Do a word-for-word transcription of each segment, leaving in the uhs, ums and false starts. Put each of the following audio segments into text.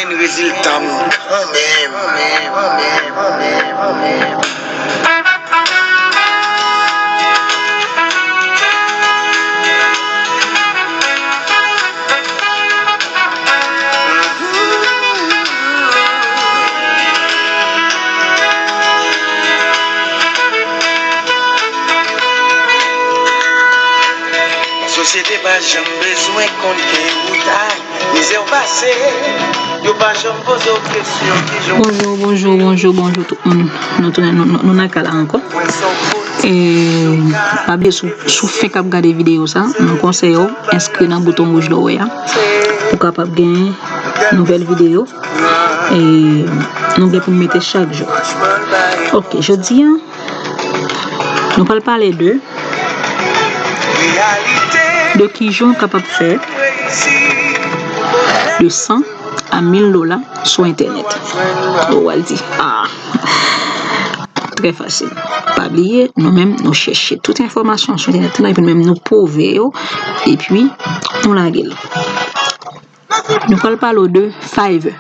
Rezilta m kanmenm. Sosyete pa janm bezwen konn ki bout a mizè w pase. Yo pa janm poze w kesyon ki jan. Bonjou, bonjou, bonjou, bonjou tout moun. Nou tounen, nou, nou, nou nan kay la ankò. E pa bliye, si w, si w fenk ap gade videyo sa, mwen konseye w enskri nan bouton wouj la w wè a pou w kapab gen nouvèl videyo e nou gen pou n mete chak jou. Ok, jodi a, nou pral pale de, de kijan w kapab fè de san a mil dola sou entènèt. Ou pral di, ah, trè fasil. Pa bliye, nou menm, nou chèche tout enfòmasyon sou entènèt la, epi nou menm, nou pwouve yo, epi nou lage l. Nou pral pale w de Fiverr.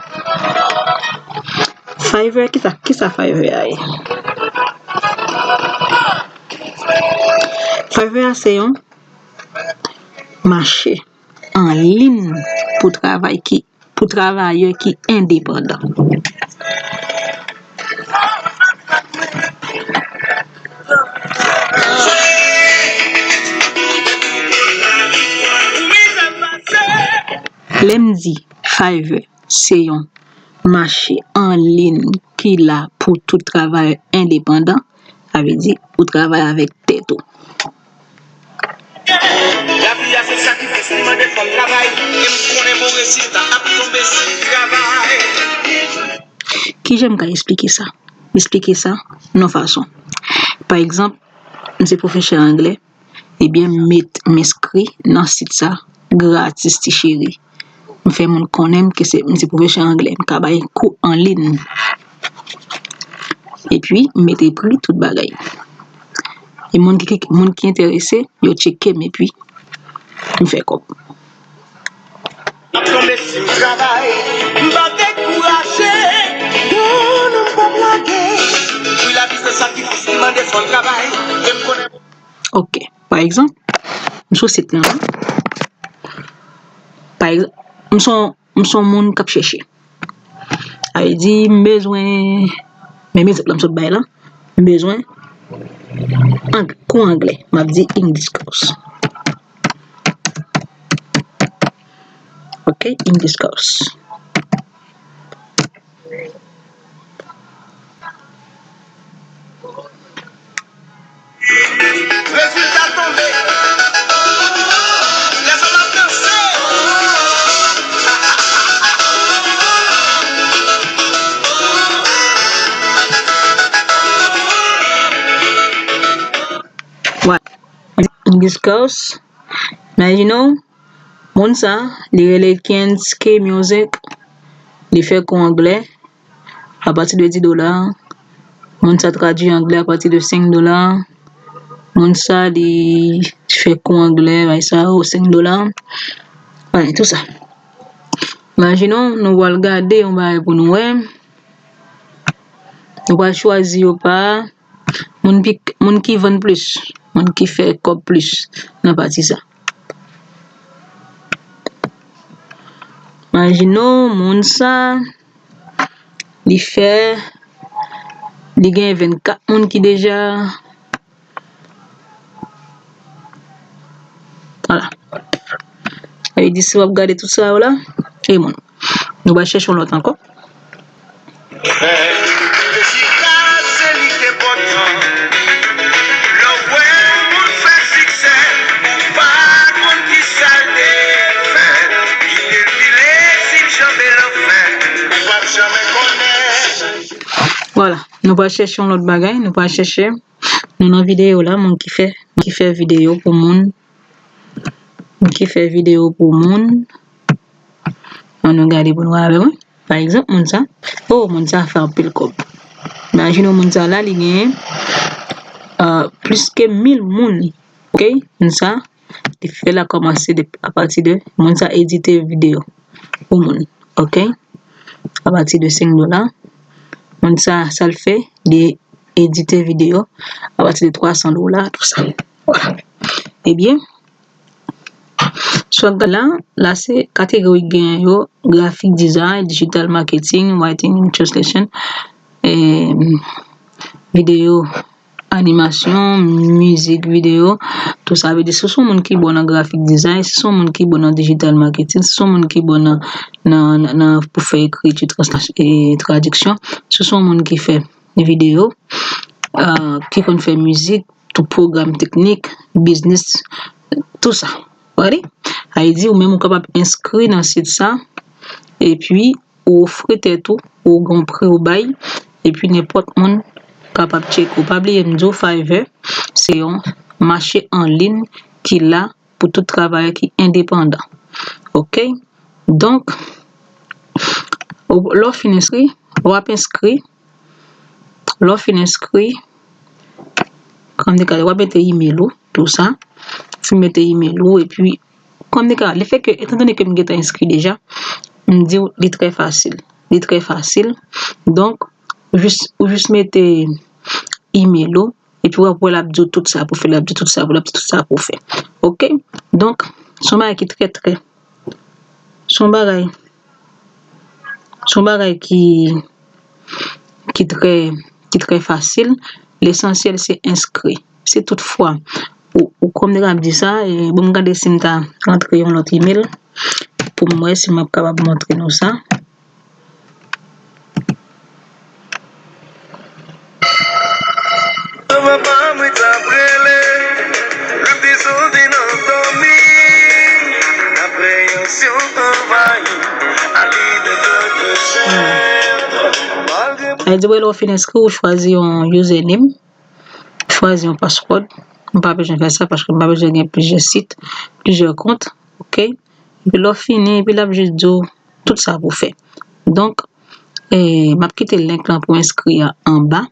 Fiverr, kisa, kisa Fiverr a ye? Fiverr a se yon mache an liy pou travay ki, pou travayè ki endepandan. Lè m di Fiverr se yon mache an liy ki la pou tout travayè endepandan, sa vle di ou travay avèk tèt ou. Lavi a se sakrifis, li mande fò w travay. E m konnen bon rezilta ap tonbe si w travay. Kijan m ka esplike sa? M esplike sa nan fason. Pa egzanp, m se pwofesè anglè, ebyen, m met, m enskri nan sit sa gratis, ti cheri. M fè moun konnen m ke se, m se pwofesè anglè, m ka bay kou an liy. Epi, m mete pri, tout bagay. E moun ki, ki, moun ki enterese, yo tcheke m epi m fè kòb. M ap tonbe si m travay, m pa dekouraje. Non, non, m p ap lage. Wi, lavi se sakrifis, li mande fò w travay. E m konnen. Ok, pa egzanp, m sou sit lan. Pa egzanp, m se yon, m se yon moun k ap chèche. Sa vle di, m bezwen, menm egzanp la m sot bay la, m bezwen ang-, kou anglè, m ap di English course. Ok, English course. Rezilta tonbe. Lèzòm ap danse. What? Discuss. Imagine. Moun sa, li rele Kenske Music, li fè kou anglè apati de dis dola. Moun sa tradui anglè apati de senk dola. Moun sa, li fè kou anglè, bay sa, o senk dola. Bay, tout sa. Imajinon, nou pral gade yon bagay pou nou wè. Nou pral chwazi yo pa moun pi, moun ki vann plis, moun ki fè kòb plis nan pati sa. Imajinon moun sa, li fè, li gen vennkat moun ki deja Vwala. Sa vle di, si w ap gade tout sa yo la, e moun. Nou pral chèche yon lòt ankò. Fè. Rezilta, se li k enpòtan. Lè w wè yon moun fè siksè, ou pa konn ki sa l te fè. Kite l file, si l janbe l anfè, ou p ap janmen konnen. Vwala, nou pral chèche yon lòt bagay, nou pral chèche Nou nan videyo la, moun ki fè, ki fè videyo pou moun. Moun ki fè videyo pou moun. Ann nou gade pou nou avè mwen. Pa egzanp, moun sa. Oh, moun sa fè anpil kòb. Imajine w moun sa la, li genyen, euh, plis ke mil moun. Ok? Moun sa, li fè la kòmanse de, apati de, moun sa edite videyo pou moun. Ok? apati de senk dola. Moun sa, sa l fè, li edite videyo apati de twa san dola, tou sa. Vwala. Ebyen, si w ap gade la, la se kategori k genyen yo, graphic design, digital marketing, writing and translation, eh, videyo, animasyon, mizik, videyo, tou sa. Vle di, si w se yon moun ki bon nan graphic design, si w se yon moun ki bon nan digital marketing, si w se yon moun ki bon nan, nan, nan, nan pou fè ekriti, trans-, e, tradiksyon, si w se yon moun ki fè videyo, ah, ki konn fè mizik, tou pwogram teknik, biznis, tou sa. Ou wè li? Sa vle di, ou menm ou kapab enskri nan sit sa, epi ou ofri tèt ou, ou gen yon pri ou bay, epi nenpòt moun kapab tcheke w. Pa bliye m di w, Fiverr, se yon mache an liy ki la pou tout travayè ki endepandan. Oke? Donk, ou, lè w fin enskri, w ap enskri, lè w fin enskri, kòm de ka, w ap mete email ou, tou sa. Fin mete email ou, epi, kòm de ka, le fè ke, etandone ke m gentan enskri deja, m di w, li trè fasil. Li trè fasil. Donk, ou jis, ou jis mete email ou, epi w ap wè l ap di w tout sa pou fè, l ap di w tout sa pou, l ap di w tout sa pou fè. Oke? Donk, se yon bagay ki trè, trè, se yon bagay, se yon bagay ki, ki trè, ki trè fasil. Lesansyèl, se enskri. Si toutfwa, ou, ou, kòm nèg ap di sa, e, bon, m gade si m ta rantre yon lòt email pou m wè si m ap kapab montre nou sa. Papa mwen t ap rele, lè m te soti nan dòmi, apreyansyon anvayi, a lide de detrès. Malgre Sa vle di, lè w fin enskri, ou chwazi yon username, chwazi yon password. M pa bezwen fè sa paske m pa bezwen gen plizyè sit, plizyè kont. Oke? Epi lè w fini, epi l ap jis di w tout sa pou w fè. Donk, eh, m ap kite link lan pou enskri a anba.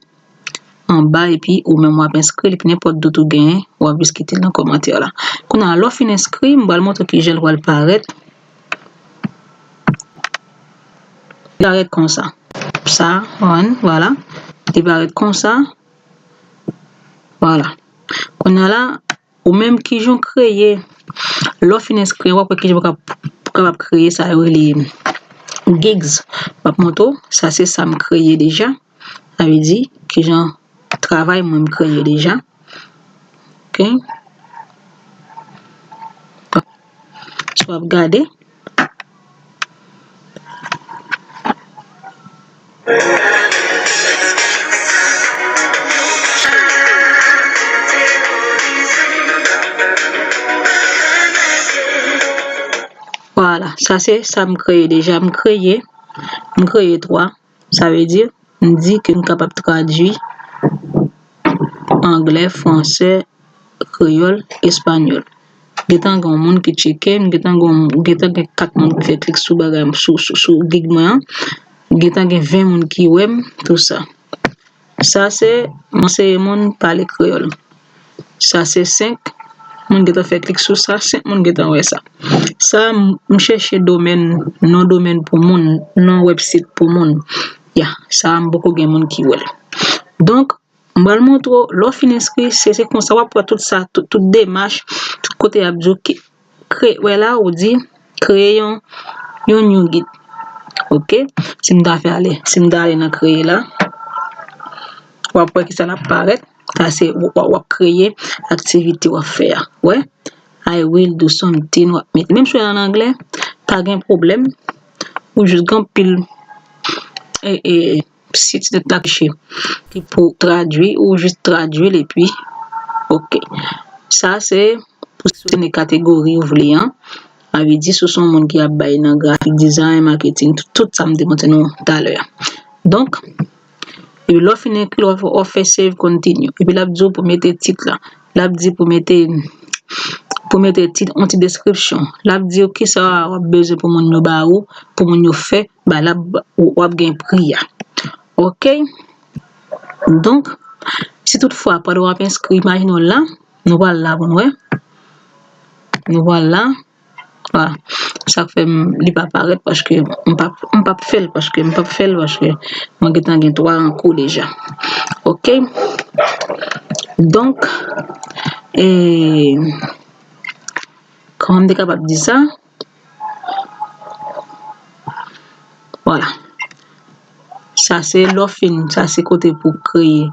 Anba, epi ou menm w ap enskri, epi nenpòt dout ou genyen, w ap jis kite l nan kòmantè la. Kounye a, lè w fin enskri, m pral montre w kijan l pral parèt. Li parèt konsa. Sa, on, vwala. Li parèt konsa. Vwala. Kounye a la, ou menm kijan w kreye, lè w fin enskri, w ap wè kijan w kab-, kapab kreye sa yo rele gigs. M ap montre w, sa se sa m kreye deja. Sa vle di, kijan travay mwen m kreye deja. Oke. Si w ap gade. Vwala, sa se sa m kreye deja. M kreye, m kreye twa. Sa vle di, m di ke m kapab tradui anglè, fransè, kreyòl, espanyòl. Gentan gen yon moun ki tcheke m, gentan gen, gentan gen kat moun ki fè klik sou bagay, sou, sou, sou gig mwen an. Gentan gen ven moun ki wè m, tou sa. Sa se, m anseye moun pale kreyòl. Sa se senk moun gentan fè klik sou sa, senk moun gentan wè sa. Sa, m, m chèche domèn, non domèn pou moun, non website pou moun. Ya, sa, m poko gen moun ki wè l. Donk, m pral montre w, lè w fin enskri, se, se konsa w ap wè tout sa, tout, tout demach, tout kote y ap di w ki, kreye, wè la, ou di, kreye yon, yon new gig. Oke? Si m ta fè ale, si m ta ale nan kreye la, w ap wè kisa l ap parèt. Sa se, w, w, w ap kreye aktivite w ap fè a. Wè? I will do something, w ap mete. Menm si w an anglè, pa gen pwoblèm. Ou jis gen anpil, e, e, sit nèt la kache ki pou tradui, ou jis tradui l epi, oke. Sa se pou seleksyone kategori ou vle an. Sa vle di, si w se yon moun ki ap bay nan graphic design, marketing, tout, tout sa m te montre nou talè a. Donk, epi lè w fin enkli, w ap fè save, continue. Epi l ap di w pou mete tit la. L ap di pou mete, pou mete tit, yon ti deskripsyon. L ap di w kisa w ap bezwen pou moun yo ba ou, pou moun yo fè, ba l ap, w ap gen pri a. Oke? Donk, si toutfwa, pandan w ap enskri, imajine w la, nou pral la pou n wè. Nou pral la. Vwala. Sa k fè m, li pa parèt paske m p ap, m p ap fè l, paske m p ap fè l, paske mwen gentan gen twa an kou deja. Oke? Donk, e, kòman m te kapab di sa? Vwala. Sa se lè w fin, sa se kote pou kreye,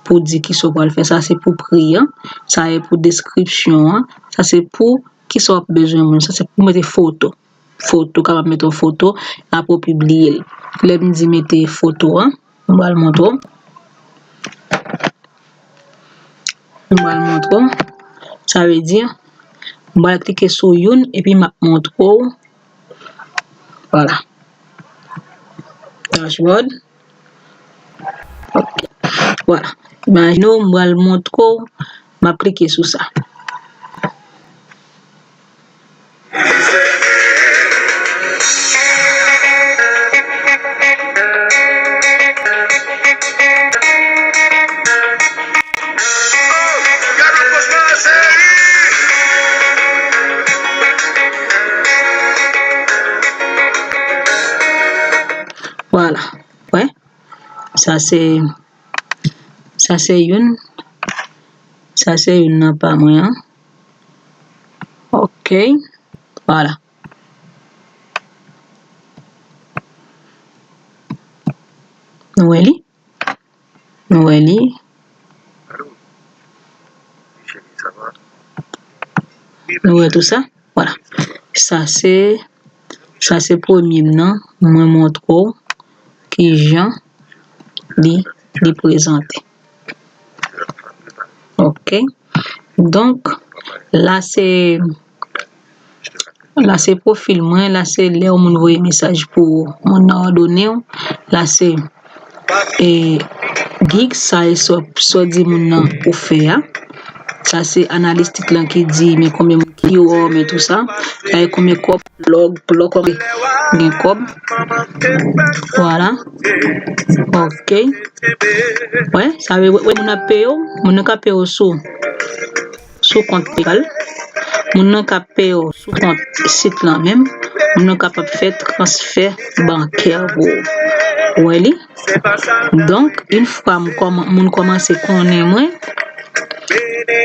pou di kisa w pral fè. Sa se pou pri an, sa e pou deskripsyon an, sa se pou kisa w ap bezwen moun, sa se pou mete foto. Foto, kapab mete yon foto, apre w pibliye l. Lè m di mete foto an, m pral montre w. M pral montre w. Sa vle di, m pral klike sou youn epi m ap montre w. Vwala. Dashboard. Ok. Vwala. Imajine w, m pral montre w, m ap klike sou sa. Vwala. Wè? Sa se, sa se youn. Sa se youn nan pa mwen an. Ok. Vwala. Nou wè li? Nou wè li? Nou wè tou sa? Vwala. Sa se, sa se premye m nan. Mwen montre w kijan li, li prezante. Ok. Donk, la se, la se pwofil mwen, la se lè yon moun voye mesaj pou moun nan òdone w, la se, e, gig, sa e sa, sa w di moun nan pou fè a. Sa se analistik lan ki di, men konbyen moun ki wè w, men tou sa. Sa e konbyen kòb, lòg, pou lòg kòb, gen kòb. Vwala. Ok. Wè, sa vle, wè, moun ap peye w, moun nan ka peye w sou, sou kont PayPal. Moun nan ka peye w sou kont sit lan menm. Moun nan kapab fè transfè bankè pou ou. Ou wè li? Donk, yon fwa m kòman-, moun kòmanse konnen mwen,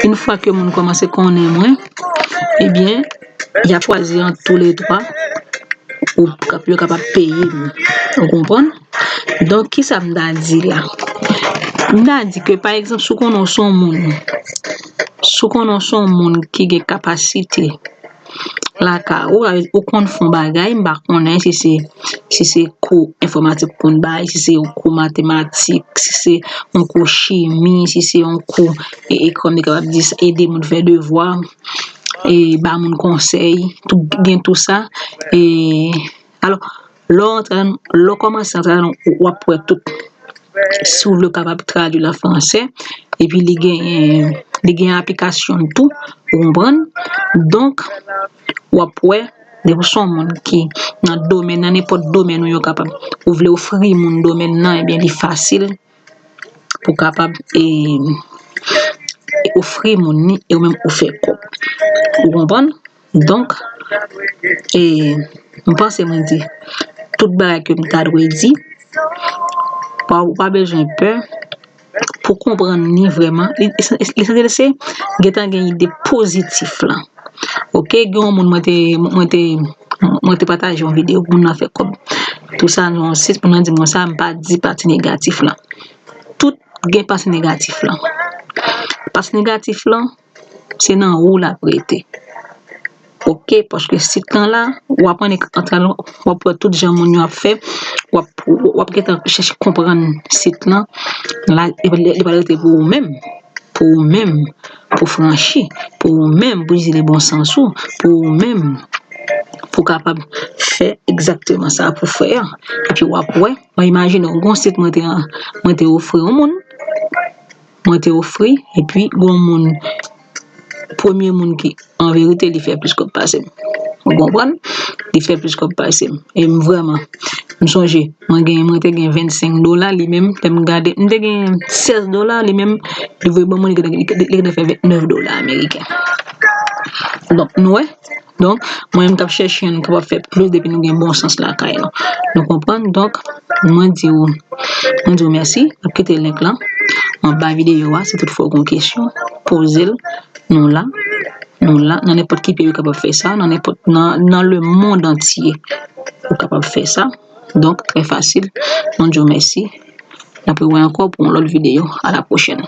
yon fwa ke moun kòmanse konnen mwen, ebyen, y ap chwazi ant toulètwa ou k ap, yo kapab peye m. Ou konprann? Donk, kisa m ta di la? M ta di ke, pa egzanp, si w konnen w se yon moun, si w konnen w se yon moun ki gen kapasite lakay ou, ou konn fè yon bagay, m pa konnen si se, si se kou enfòmatik ou konn bay, si se yon kou matematik, si se yon kou chimi, si se yon kou, e, e, kòm yo kapab di sa, ede moun fè devwa, e ba moun konsèy, tout, gen tou sa. E, alò, lè w antre, lè w kòmanse antre ladan, w ap wè tout. Si w vle, w kapab tradui l an fransè, epi li gen, li gen aplikasyon l tou, ou konprann? Donk, w ap wè, depi w se yon moun ki nan domèn nan, nenpòt domèn ou yo kapab, ou vle ofri moun domèn nan, ebyen, li fasil pou w kapab, e, ofri moun ni, e ou menm ou fè kòb. Ou konprann? Donk, e, m panse mwen di tout bagay ke m ta dwe di. Pa, ou pa bezwen pè pou konprann ni vrèman. Li, li, li, li se gentan gen ide pozitif lan. Oke, gen yon moun mwen te, mwen te, mwen te pataje yon videyo pou moun nan fè kòb. Tou sa, nan yon sit, moun nan di m konsa, m pa di pati negatif lan. Tout gen pati negatif lan. Pati negatif lan, se nan ou l ap rete. Oke, paske sit lan la, w ap annik antre, w ap wè tout jan moun yo ap fè, w ap, w ap gentan chèche konprann sit lan. La, li, li, li pral rete pou ou menm, pou ou menm, pou franchi, pou ou menm, pou itilize bon sans ou, pou ou menm, pou w kapab fè egzakteman sa pou fè a. Epi w ap wè, mwen imajine w, gon sit mwen te, mwen te ofri yon moun, mwen te ofri, epi gon moun, premye moun ki, an verite, li fè plis kòb pase m. Ou konprann? Li fè plis kòb pase m. E m vrèman, m sonje, mwen gen, mwen te gen vennsenk dola, li menm, lè m gade, m te gen sèz dola, li menm, li voye ban mwen, li gentan, li, li gentan fè vennèf dola ameriken. Donk, nou wè, Donk, mwen menm k ap chèche, nou kapab fè plis depi nou gen bon sans lakay nou. Nou konprann? Donk, mwen di w, mwen di w mèsi. N ap kite link lan anba videyo a. Si toutfwa w gen kesyon, poze l. Nou la. Nou la. Nan nenpòt ki peyi ou kapab fè sa. Nan nenpòt, nan, nan le monde entier, ou kapab fè sa. Donk, trè fasil. Mwen di w mèsi. N ap rewè ankò pou yon lòt videyo. A la pwochèn.